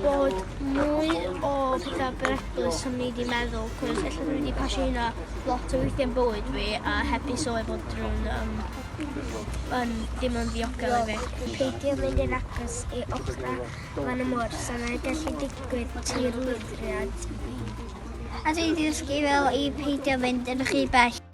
Bod mwy o pethau beryglus o'n i wedi meddwl, cos ella dwi wedi pasio hynna lot o weithiau yn bywyd fi a heb i sylwi bod rhywun um, yn ddim yn ddiogel i fi. Peidio mynd yn agos i ochrau lan y môr, so mae'n gallu digwydd tirlithriad. A dwi wedi dysgu fel i peidio mynd yn rhy bell.